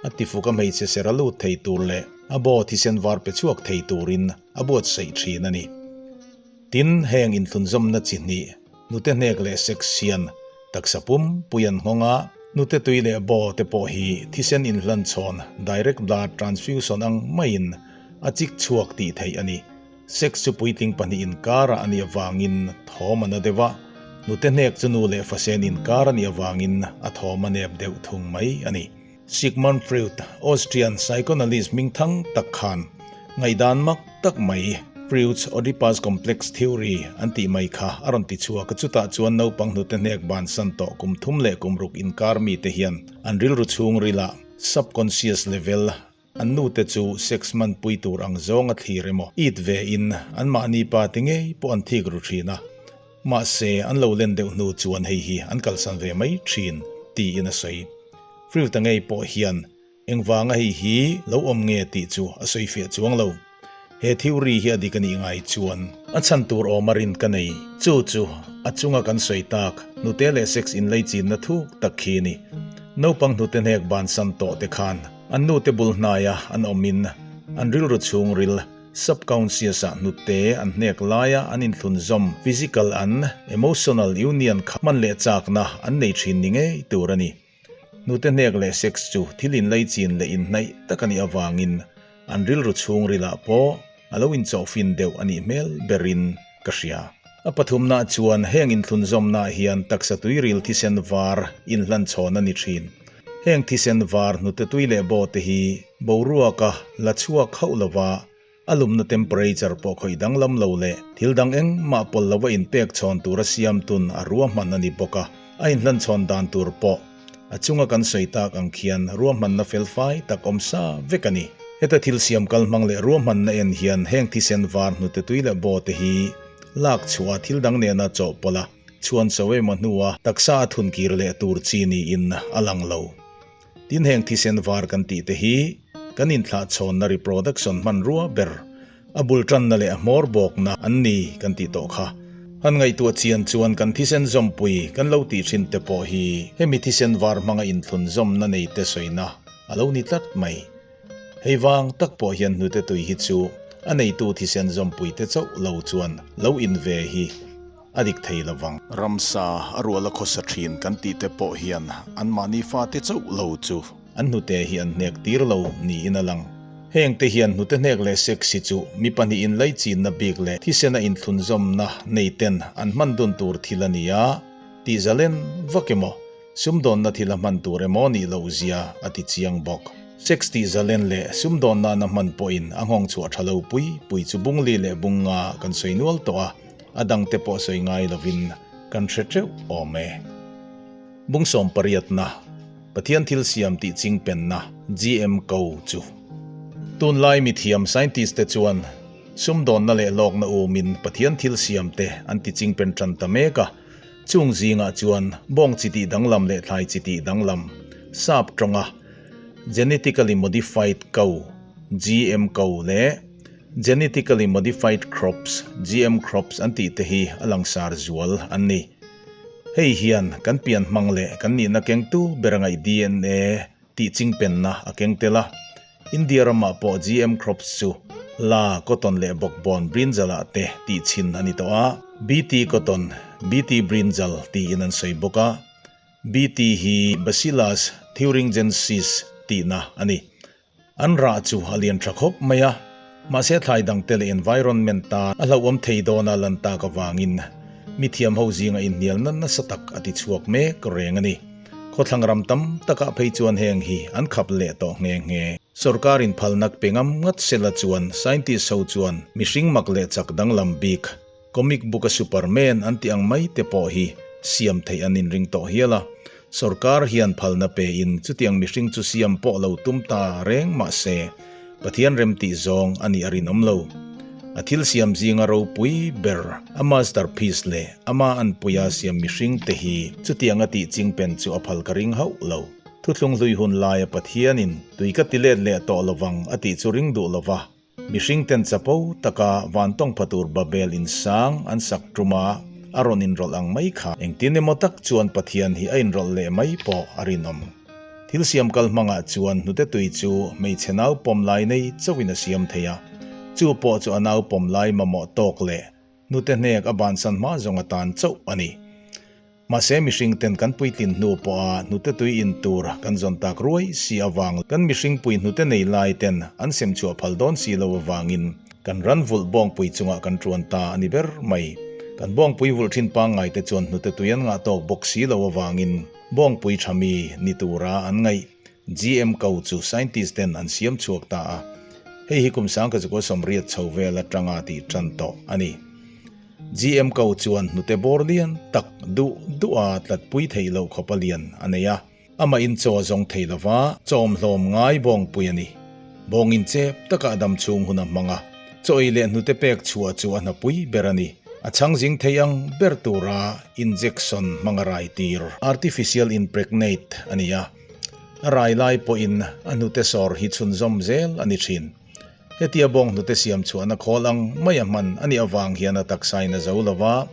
a tifuk a hmeichhe sera lut thei tur leh a baw thisen var pe chhuak thei turin a buatsaih thin a ni. Tin, heng inthlunzawmna chi hnih, nute hnek leh sex hian taksa pum pui an nghawng a, nute tui leh baw te pawh hi thisen inhlan chhawn, direct blood transfusion, ang maiin a chik chhuak tih theih a ni. Sex chu puitling pahnih inkara a nih avangin thawm a na deuh a, nute hnek chu nu leh fasen inkar a nih avangin a thawm a nep deuh thung mai a ni. Sigmund Freud, Austrian psychoanalyst hmingthang tak khan ngaihdan mak tak mai Freud's Oedipus Complex Theory an tih mai kha a rawn ti chhuak a, chutah chuan naupang hnute hnek bansan tawh kum thum leh kum ruk inkar mite hian an rilru chhungrilah, subconscious level, An nute chu sex man pui tur ang zawng a thlir emaw it ve in an mahni pa te ngei pawh an thik ru thin a, mahse an lo len deuh hnu chuan hei hi an kalsan ve mai thin tiin a sawi. Friuta ngei pawh hian engvanga hei hi lo awm nge tih chu a sawi fiah chuang lo. He theory hi a dik a nih ngai chuan a chhan tur awm a rin ka nei. Chu chu a chunga kan sawi tak nute leh sex inleichinna thuk tak khi a ni. Naupang hnute hnek bansan tawh te khan an nute bul hnaia an awmin an rilru chhungril, subcouncious, ah hnute an hnek laia an inthlunzawm, physical an emotional union, kha hman leh chakna an nei thin ni ngei tur a ni. Hnute hnek leh sex chu thil inleichin leh inhnaih tak a nih avangin an rilru chhungrilah pawh a lo inchawhfin deuh a nih hmel berin ka hria. A pathumna chuan heng inthlunzawmnaah hian taksa tuiril thisen var inhlan chhawn a ni thin. Heng thisen var hnute tui leh baw te hi boruaka la chhuak hauh lova a lumna temperature pawh khawih danglam lo leh thil dang engmah pawlh lova inpek chhawn tura siam tun a ruahman a ni bawk a, a inhlan chhawn dan tur pawh A chunga kan sawi tak ang khian ruahmanna felfai tak awm sa vek a ni. Heta thil siam kal hmang leh ruahmanna en hian heng thisen var hnute tui leh baw te hi lak chhuah a thil dang nena chawhpawlh a, chhuan cho emaw hnua taksa a thun kir leh tur chi niin a lang lo. Tin heng thisen var kan tih te hi kan inthlahchhawnna reproduction hmanrua ber A bul tanna leh a hmawr bawkna an ni kan tih tawh kha. Han ngaihtuah chian chuan kan thisen zawmpui kan lo tih thin te pawh hi hemi thisen var hmanga inthlun zawmna nei te sawina a lo ni tlat mai. Hei vang tak pawh hian hnute tui hi chu a neitu thisen zawmpui te chauh lo chuan lo in ve hi a dik thei lo vang. Ramsa a rual a khawsa thin kan tih te pawh hian anmahni fate chauh lo chu An hnute hi an hnek tir lo niin a lang. Heng te hian hnute hnek leh sex hi chu mi pahnih inlaichinna bik leh thisena inthlunzawmna nei ten an hman dun tur thil a ni a, tih zalen vak emaw, sumdawnna thil a hman tur emaw nih loh zia a ti chiang bawk. Sex tih zalen leh sumdawnna na hman pawhin a nghawng chhuah tha lo pui pui chu bungli leh bungnga kan sawi nual tawh a, a dangte pawh sawi ngai lovin kan hre teuh awm e. Bungsawm pariatna, Pathian thil siam tih chingpenna, GM ko chu. Tunlai mithiam scientist te chuan sumdawnna leh hlawkna umin Pathian thil siam te an ti chingpen tan ta mek a, chung zingah chuan bawng chi tih danglam leh thlai chi tih danglam, sap tawnga genetically modified cow, GM cow, leh genetically modified crops, GM crops, an tih te hi a langsar zual an ni. Hei hian kan pian hmang leh kan nihna kengtu ber a ngaih DNA tih chingpenna a keng tel a. India ramah pawh GM crops chu la, cotton leh bawkbawn brinjal ah te tih chhin a ni tawh a. BT cotton, BT brinjal tiin an sawi bawk a. BT hi Bacillus thuringiensis tihna a ni. An rah chu a lian tha khawp mai a, mahse thlai dangte leh environment tan a hlauhawm thei dawn a lan tak avangin mi thiam ho zinga inhnialna nasa tak a ti chhuak mek reng a ni. Khawthlang ram tam takah phei chuan heng hi an khap leh tawh nghe nghe. Sorkar in phalnak pe ngam ngat sela chuan scientist ho chuan mihring mak leh chak danglam bik Comic book a Superman an tih ang mai te pawh hi siam theih an inring tawh hial a, sorkar hian phalna pe in chutiang mihring chu siam pawh lo tum ta reng mah se Pathian rem tih zawng a nih a rinawm lo. A thil siam zinga ropui ber a masterpiece leh ama anpuia siam mihring te hi chutiang a tih chingpen chu a phal ka ring hauh lo. Thuthlung hlui hun laia Pathianin tui ka ti let leh tawh lovang a tih chu ring duh lova, Mihring ten chapo taka vantawng pha tur Babel in sang an sak tum a. a rawn inrawlh ang mai kha engtin emaw tak chuan Pathian hi a inrawlh leh mai pawh a rinawm. Thil siam kal hmangah chuan hnute tui chu hmeichhe nau pawm lai nei chauhin a siam thei a, chu pawh chu a nau pawm lai mamawh tawk leh hnute hnek a bansan hma zawng atan chauh a ni. Mahse mihring ten kan puitlin hnu pawha hnute tui in tur kan zawn tak ruai si avang kan mihring pui hnute nei lai ten an sem chhuah phal dawn si lo avangin kan ran vulh bawngpui chungah kan tuan ta a ni ber mai. Kan bawngpui vulh thin pangngai te chuan hnute tui an ngah tawk bawk si lo avangin bawngpui tha mi ni tura an ngaih GM ko chu scientist ten an siam chhuak ta a. Hei hi kum sangkazukua sawmriat chho vel atanga tih tan tawh a ni. GM ko chuan hnute bawr lian tak duh duh a tlatpui theih loh khawpa lian a nei a, amah in chaw a zawng thei lova, chawm hlawm ngai bawngpui a ni. Bawng in chep taka a dam chhung hun a hmang a, chaw ei leh hnute pek chhuah chu a hnapui ber a ni. A chhang zing thei ang ber tura injection hmang a rai tir. Artificial impregnate a ni a, a rai lai pawhin a hnute sawr hi chhunzawm zel a ni thin. Hetia bawnghnute siam chhuahna khawl ang mai a hman a nih avang hian a taksa in a zo lo va,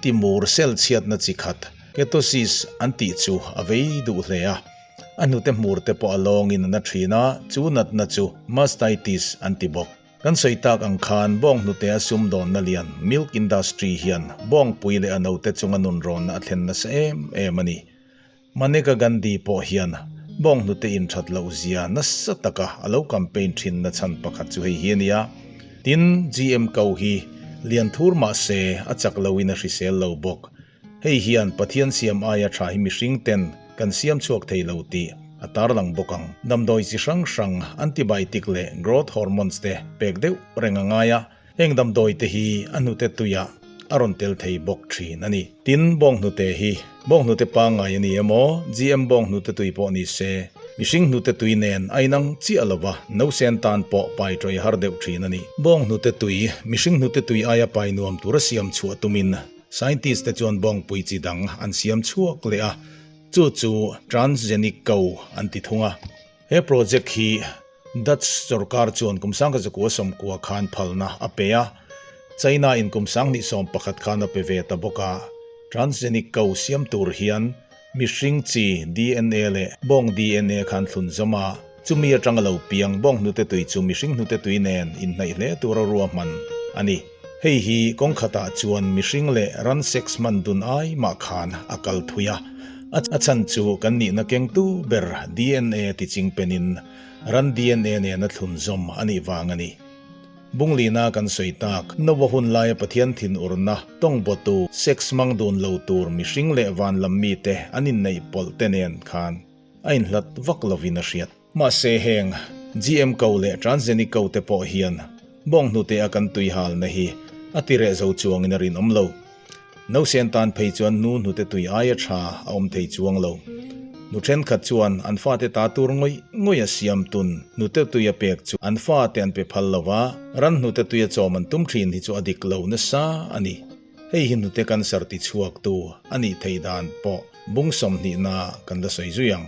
timur cell chhiatna chi khat, ketosis an tih chu a vei duh hle a. A hnute hmur te pawh a lawngin a na thin a, chu natna chu mastitis an ti bawk. Kan sawi tak ang khan bawnghnute a sumdawnna lian milk industry hian bawngpui leh a note chunga nunrawnna a thlen nasa em em a ni. Maneka Gandhi pawh hian bawnghnute inthat loh zia nasa taka a lo campaign thin na chhan pakhat chu hei hi a nia. Tin, GM ko hi lian thur mah se a chak loin a hrisel lo bawk. Hei hian Pathian siam aia tha hi mihring ten kan siam chhuak thei lo tih a tarlang bawk ang. Damdawi chi hrang hrang, antibiotic leh growth hormones te pek deuh reng a ngai a. Heng damdawi te hi a hnute tuiah a rawn tel thei bawk thin a ni. Tin, bawnghnute hi bawnghnute pangngai a ni emaw, GM bawnghnute tui pawh ni se, mihring hnute tui nen a inang chiah lo va, nausen tan pawh pai tawih a har deuh thin a ni. Bawnghnute tui, mihring hnute tui aia pai nuam tura siam chhuah tumin scientist te chuan bawngpui chi dang an siam chhuak leh a, chu chu transgenic cow an ti thung a. He project hi Dutch sorkar chuan kum sangka zakua sawmkua khan phalna a pe a, China in kum sanghnih 11 khan a pe ve ta bawk a. Transgenic cow siam tur hian mihring chi DNA leh bawng DNA khan thlun zawm a, chumi atanga lo piang bawng hnute tui chu mihring hnute tui nen inhnaih hle tura ruahman a ni. Hei hi kawng khatah chuan mihring leh ran sex hman dun ai mah khan a kal thui a, a chhan chu kan nihna kengtu ber DNA tiching penin Ran DNA nena thlun zawm a nih vang a ni. Bunglina kan sawi tak, Noah hun laia Pathian thinurna, tawngbawtu, sex hmang dun lo tur mihring leh van lam mite an inneih pawlh te nen khan a inhlat vak lovin a hriat. Mahse heng GM ko leh transgenic ko te pawh hian bawnghnute a kan tuihalna hi a tireh zo chuangin a rinawm lo. Nausen tan phei chuan nu hnute tui aia tha a awm thei chuang lo. Nu thenkhat chuan an fate ta tur ngawih ngawih a siam tun hnute tui a pek chu an fate an pe phal lo va, ran hnute tui a chawm an tum thin hi chu a dik lo nasa a ni. Hei hi hnute cancer ti chhuak tu a nih theih dan pawh bung 20 na kan la sawi zui ang.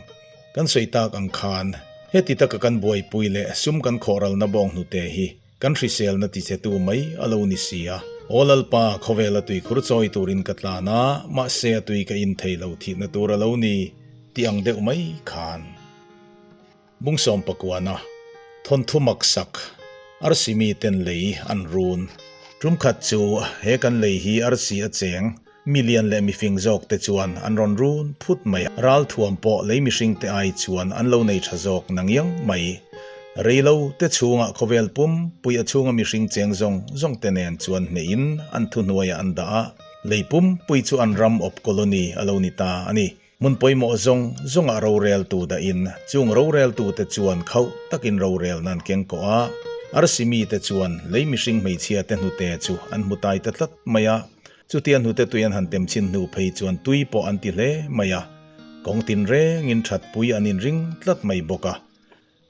Kan sawi tak ang khan heti taka kan buaipui leh sum kan khawhralna bawng hnute hi Kan hriselna tichetu mai a lo ni si a. Aw Lalpa, khawvela tuikhur chawi turin ka tlan a, mahse a tui ka in thei lo thihna tur a lo ni, tih ang deuh mai khan. Bung 19a, Thawnthu maksak, Arsi miten lei an run. Tum khat chu he kan lei hi arsi a cheng, mi lian leh mifing zawk te chuan an rawn run phut mai a, ral thuam pawh lei mihring te ai chuan an lo nei tha zawk na ngiang mai. Reilo te chhungah khawvel pum pui a chhunga mihring cheng zawng zawng te nen chuan hnehin an thuhnuaiah an dah a, lei pum pui chu an ram awp colony a lo ni ta a ni. Hmun pawimawh zawng zawngah roreltu dahin chung roreltute chuan khauh takin rorel nan keng kawh a, arsi mite chuan lei mihring hmeichhia te hnute chu an hmu tai ta tlat mai a. Chutia hnute tui an han tem chhin hnu phei chuan tui pawh an ti hle mai a, kawng tinrengin thatpui an inring tlat mai bawk a.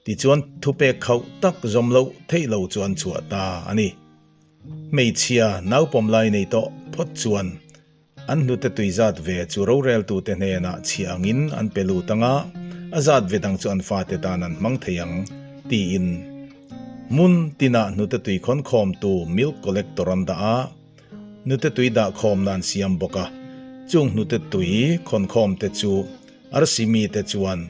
Tichuan thupek khauh tak zawm loh theih lo chu an chhuah ta a ni. Hmeichhia naupawm lai nei tawh phawt chuan an hnute tui zat ve chu roreltute hnenah chhiah angin an pe lut ang a, a zat ve dang chu an fate tan an hmang thei ang tiin hmun tinah hnute tui khawnkhawmtu milk collector an dah a. Hnute tui dah khawmna an siam bawk a, chung hnute tui khawn khawm te chu arsi mite chuan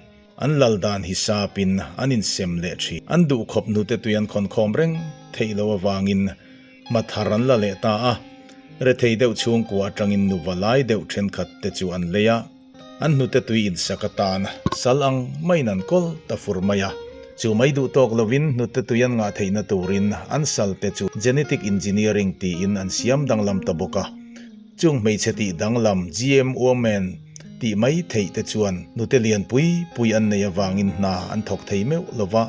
an lal dan hisapin an insem leh thin. An duhkhawp hnute tui an khawn khawm reng theih loh avangin hmathar an la leh ta a, rethei deuh chhungkua atangin nuva lai deuh thenkhat te chu an lei a. An hnute tui insak atan sal ang maiin an kawl ta fur mai a. Chu mai duh tawk lovin hnute tui an ngah theihna turin an sal te chu genetic engineering tiin an siam danglam ta bawk a. Chung hmeichhe tih danglam GMO man tih mai theih te chuan hnute lian pui pui an nei avangin hna an thawk thei meuh lo va,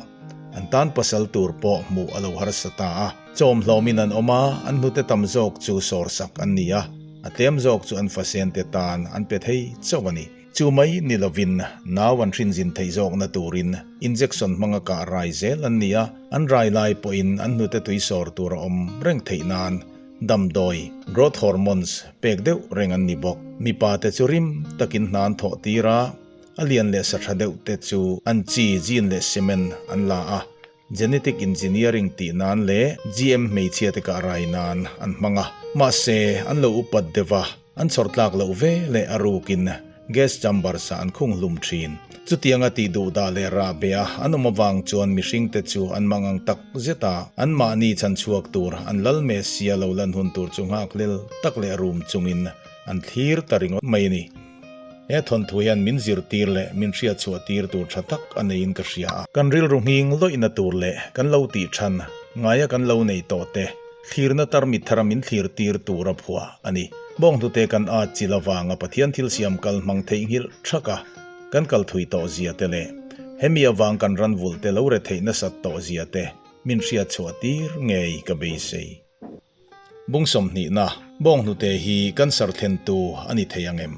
an tan pasal tur pawh hmuh a lo harsa ta a. Chawmhlawmin an awm a, an hnute tam zawk chu sawrsak an ni a. A tlem zawk chu an fasente tan an pe thei chauh a ni. Chu mai ni lovin nau an hrinzin theih zawkna turin injection hmanga kah rai zel an ni a, an rai lai pawhin an hnute tui sawr tur a awm reng theih nan damdawi, growth hormones, pek deuh reng an ni bawk. Mipa te chu rim takin hna an thawh tir a, a lian leh sa tha deuh te chu an chi, gene leh semen an la a, Genetic engineering tih nan leh GM hmeichhia te kah rai nan an hmang a. Mahse, an lo upat deuh a, an chhawr tlak loh ve leh a rukin gas chambers ah an khung hlum thin. Chutianga tih duh dah leh rah beh a an awm avang chuan mihring te chu an mang ang tak zet a, an mahni chhan chhuak tur an lal Messia lo lan hun tur chu nghakhlel tak leh rum chungin an thlir ta ringawt mai a ni. He thawnthu hian min zirtir leh min hriatchhuah tir tur tha tak a neiin ka hria a. Kan rilru nghing lawihna tur leh kan lo tih than ngaia kan lo nei tawh te thlirna tarmit thara min thlir tir tur a phuah a ni. Bawnghnute kan at chil avanga Pathian thil siam kal hmang theihnghilh thak a, kan kal thui tawh zia te leh hemi avang kan ran vulh te lo retheih nasat tawh zia te min hriatchhuah tir ngei ka beisei. Bung sawmhnihna, Bawnghnute hi cancer thlentu a ni thei ang em?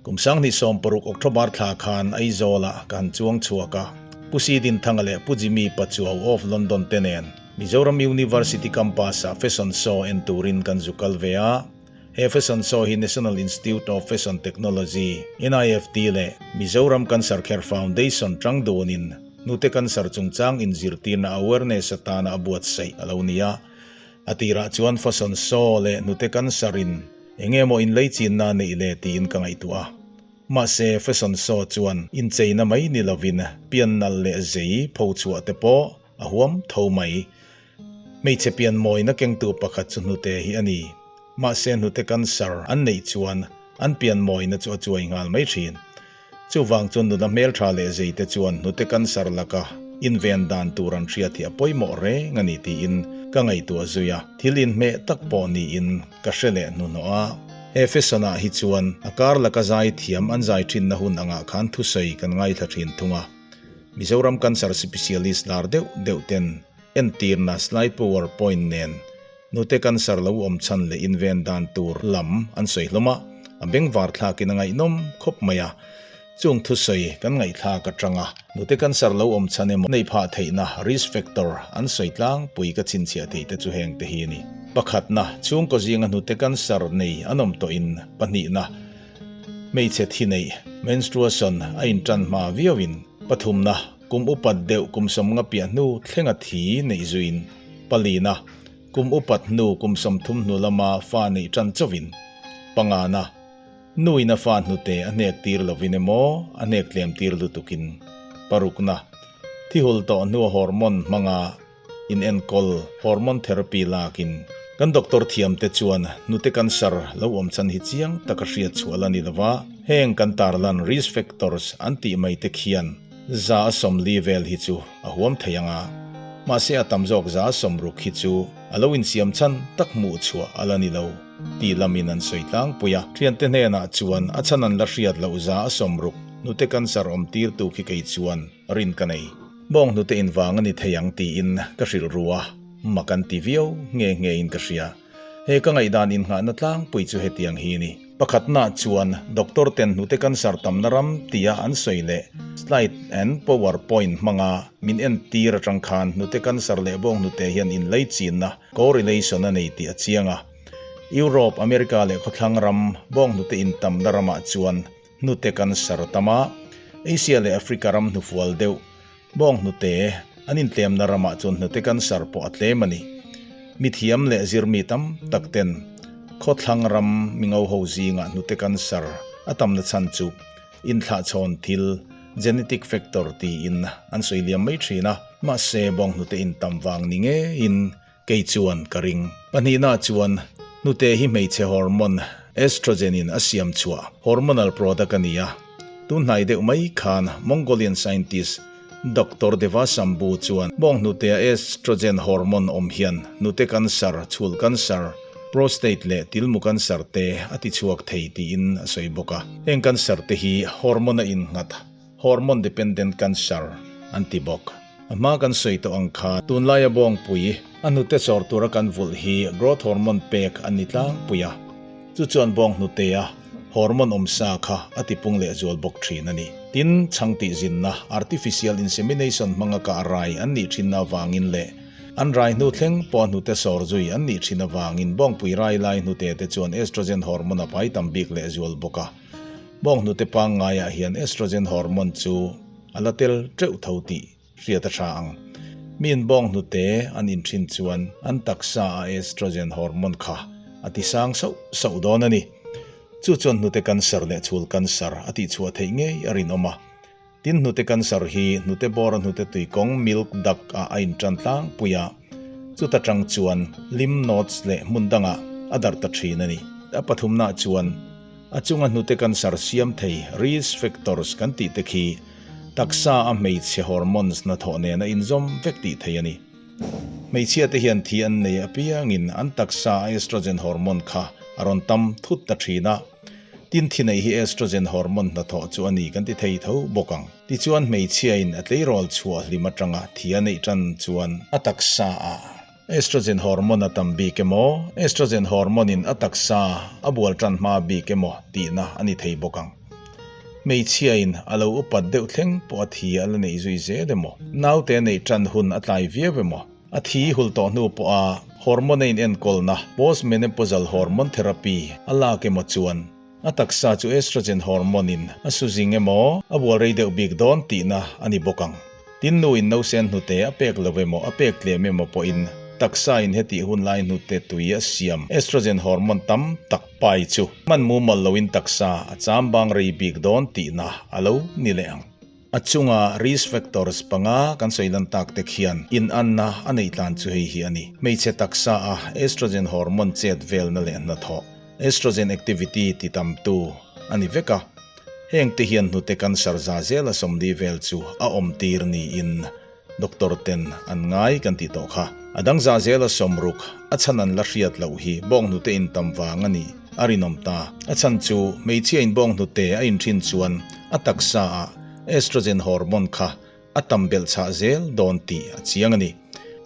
Kum 2016 October thla khan Aizawlah ka han chuang chhuak a, Pu Si Dinthanga leh Pu Jimmy Pachuau of London te nen Mizoram University Campus-ah Fashion Show en turin kan zu kal ve a. He Fashion Show hi National Institute of Fashion Technology, NIFT, leh Mizoram Cancer Care Foundation tang dunin hnute cancer chungchang inzirtirna awareness atana a buatsaih a lo ni a. A tirah chuan fashion show leh hnute cancer in eng nge maw inlei chinna a neih le tiin ka ngaihtuah a. Mahse fashion show chuan incheina mai ni lovin pian nalh leh zei pho chhuah te pawh a huam tho mai. Hmeichhe pian mawina kengtu pakhat chu hnute hi a ni. Mahse hnute cancer an neih chuan an pian mawina chu a chuai nghal mai thin. Chuvang chuan nuna hmeltha leh zeite chuan hnute cancer laka inven dan tur an hriat hi a pawimawh reng a ni tiin ka ngaihtuah zui a, thil inhmeh tak pawh niin ka hre leh hnuhnawh a. He fashion-ah hi chuan a kar laka zai thiam an zai thinna hun angah khan thusawi kan ngaithla thin thung a. Mizoram cancer specialist lar deuh deuh ten entirna slide power point nen Nute cancer lo awm chhan leh inven dan tur lam an sawi hlawm a, a bengvar thlakin a ngaihnawm khawp mai a. Chung thusawi kan ngaihthlak atanga nute cancer lo awm chhan emaw neih phah theihna, risk factor, an sawi tlangpui ka chhinchhiah theih te chu heng te hi a ni. Pakhatna, chhungkaw zinga hnute cancer nei an awm tawhin pahnihna, hmeichhe thi neih, menstruation, a intan hma viauin pathumna, Kum upat deuh kum sawmnga piah hnu thlenga thi neih zuiin palina, kum upat hnu kum 30 hnu lama fa neih tan chauhin pangana, nuin a fa hnute a hnek tir lovin emaw a hnek tlem tir lutukin parukna, thi hul tawh hnua hormone hmanga inenkawl hormone therapy lakin kan doctor thiamte chuan hnute cancer lo awm chhan hi chiang taka hriat chhuah la ni lova, heng kan tarlan risk factors an tih mai te khian za a 40 vel hi chu a huam thei ang a, mahse a tam zawk za a 60 hi chu a lo insiam chhan tak hmuh chhuah a la ni lo tih lamin an sawi tlangpui a, thiante hnenah chuan a chhan an la hriat loh za a 60 hnute cancer awm tirtu khi kei chuan rin ka nei. Bawng hnute invang a ni thei ang tiin ka hrilh ru a, mak an ti viau nge nge in ka hria. He ka ngaihdan innghahna tlangpui chu hetiang hi a ni. Pakhatnaah chuan doctor ten hnute cancer tamna ram tia an sawi leh slide and power point hmanga min entir atang khan hnute cancer leh bawng hnute hian inleichinna, correlation, a nei tih a chiang a. Europe, America leh khawthlang ram bawng hnute intamna ramah chuan Hnute cancer tam a, Asia leh Africa ram hnufual deuh bawng hnute an intlemna ramah chuan hnute cancer pawh a tlem a ni. Mithiam leh zirmi tam tak ten Khawthlang ram mingo ho zingah hnute cancer a tamna chhan chu inthlahchhawn thil, genetic factor, tiin an sawi liam mai thin a, mahse bawnghnute intam vang ni ngeiin kei chuan ka ring. Pahnihna chuan hnute hi hmeichhe hormone estrogen in a siam chhuah hormonal product a ni a, tunhnai deuh mai khan Mongolian scientist Doctor Deva Sambhu chuan bawnghnutea estrogen hormone awm hian hnute cancer, chhul cancer, prostate leh tilmu cancer te a ti chhuak thei tiin a sawi bawk a. Heng cancer te hi hormone a innghat, hormone dependent cancer, an ti bawk. A hma kan sawi tawh ang kha tunlaia bawngpui a hnute chawr tura kan vulh hi growth hormone pek an ni tlangpui a. Chu chuan bawnghnutea hormone awm sa kha a tipung lehzual bawk thin a ni. Tin, chhang tih zinna, artificial insemination, hmanga kah rai an nih thinna avangin leh an rai hnu thleng pawh a hnute sawr zui an nih thin avangin bawngpui rai lai hnute te chuan estrogen hormone a pai tam bik lehzual bawk a. Bawnghnute pangngaiah hian estrogen hormone chu a la tel teuh tho tih hriat a tha ang. Miin bawng hnute an inthin chuan an taksa a estrogen hormone kha a ti sang sauh sauh dawn a ni. Chu chuan hnute cancer leh chhul cancer a tihchhuah theih ngei a rinawm a. Tin hnute cancer hi hnute bawra hnute tuikawng milk duct ah a intan tlangpui a, chuta tang chuan lymph nodes leh hmun dangah a darh ta thin a ni. A pathumnaah chuan a chunga hnute cancer siam thei risk factors kan tih te khi Taksa a hmeichhe hormones hnathawh nen a inzawm vek tih theih a ni. Hmeichhia te hian thi an nei apiangin an taksa a estrogen hormone kha a rawn tam thut ta thin a. Tin thi neih hi estrogen hormone hnathawh chu a ni kan ti thei tho bawk ang. Tichuan hmeichhiain a tleirawl chhuah hlim atanga thi a neih tan chuan a taksa a estrogen hormone a tam bik emaw, estrogen hormone in a taksa a bual tan hma bik emaw tihna a ni thei bawk ang. Hmeichhiain a lo upat deuh thleng pawh a thi a la neih zui zel emaw, naute a neih tan hun a tlai viau emaw, a thi hul tawh hnu pawha hormone a inenkawlna, postmenopausal hormone therapy, a lak emaw chuan a taksa chu estrogen hormone in a su zing emaw, a bual rei deuh bik dawn tihna a ni bawk ang. Tin nu in nausen hnute a pek lo emaw a pek tlem emaw pawhin taksa in hetih hun lai hnute tui a siam estrogen hormone tam tak pai chu hman mumal loin taksa a cham bang rei bik dawn tihna a lo ni leh ang. A chunga risk factors panga kan sawi lan tak te khian inanna a neih tlan chu hei hi a ni. Hmeichhe taksa a estrogen hormone chet velna leh hnathawh, estrogen activity ti tamtu a ni vek a. Heng te hian hnute cancer za zela 40 vel chu a awm tir niin doctor ten an ngai kan tih tawh kha. A dang za zela 60 a chhan an la hriat loh hi bawng hnute intam vang a nih a rinawm ta. A chhan chu hmeichhia in bawng hnute a inthin chuan a taksa ah estrogen hormone kha a tam belh chhah zel dawn tih a chiang a ni.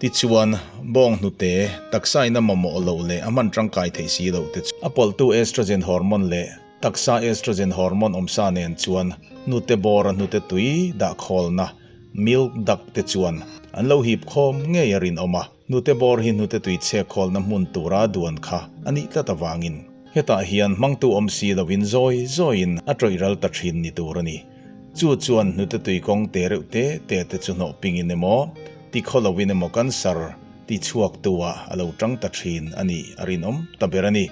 Tichuan, bawng hnute taksa in a mamawh loh leh a hman tangkai theih si loh te chu a pawlhtu estrogen hormone leh Taksa estrogen hormone awmsa nen chuan hnute bawra hnute tui dah khawlna, milk duct, te chuan an lo hip khawm ngei a rinawm a, hnute bawr hi hnute tui chhek khawlna hmun tura duan kha a nih tlat avangin hetah hian hmangtu awm si lovin zawi zawiin a tawih ral ta thin ni tur a ni. Chu chuan hnute tui kawng te reuh te te te chu hnawh pingin emaw, ti khaw lovin emaw cancer ti chhuak tu ah a lo tang ta thin a nih a rinawm ta ber a ni.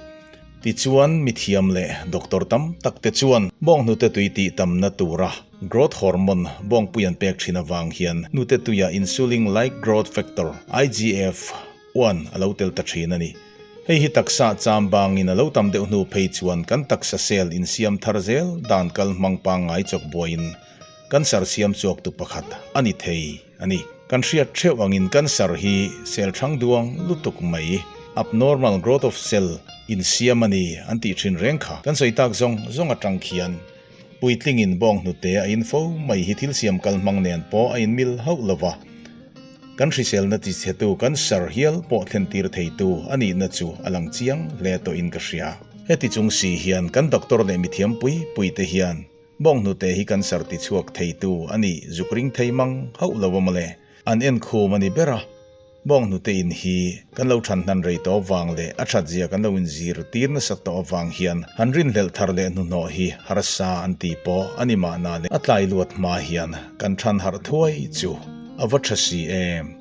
Tichuan, mithiam leh doctor tam tak te chuan bawnghnute tui tih tamna tura growth hormone bawngpui an pek thin avang hian hnute tuiah insulin like growth factor, IGF, one a lo tel ta thin a ni. Hei hi taksa cham bangin a lo tam deuh hnu phei chuan kan taksa cell insiam thar zel dan kal hmang pangngai chawk buaiin cancer siam chhuaktu pakhat a ni thei a ni. Kan hriat theuh angin cancer hi cell thang duang lutuk mai, abnormal growth of cell, insiam a ni an tih thin reng kha. Kan sawi tak zawng zawng atang khian puitlingin bawng hnute a in fo mai hi thil siam kal hmang nen pawh a inmil hauh lo va, kan hriselna tichhetu cancer hial pawh thlentir theitu a nihna chu a lang chiang hle tawhin ka hria. Heti chung si hian kan doctor leh mithiam pui pui te hian Bawnghnute hi cancer ti chhuak theitu a nih zuk ring thei mang hauh lo a mawle. An en khum a ni ber a. Bawnghnute in hi kan lo than hnan rei tawh avang leh a that zia kan lo inzir tir nasat tawh avang hian han rinhlelh thar leh hnuhnawh hi harsa an ti pawh a ni mahna le. A tlai luat hma hian kan than harh thuai chu a va tha si em.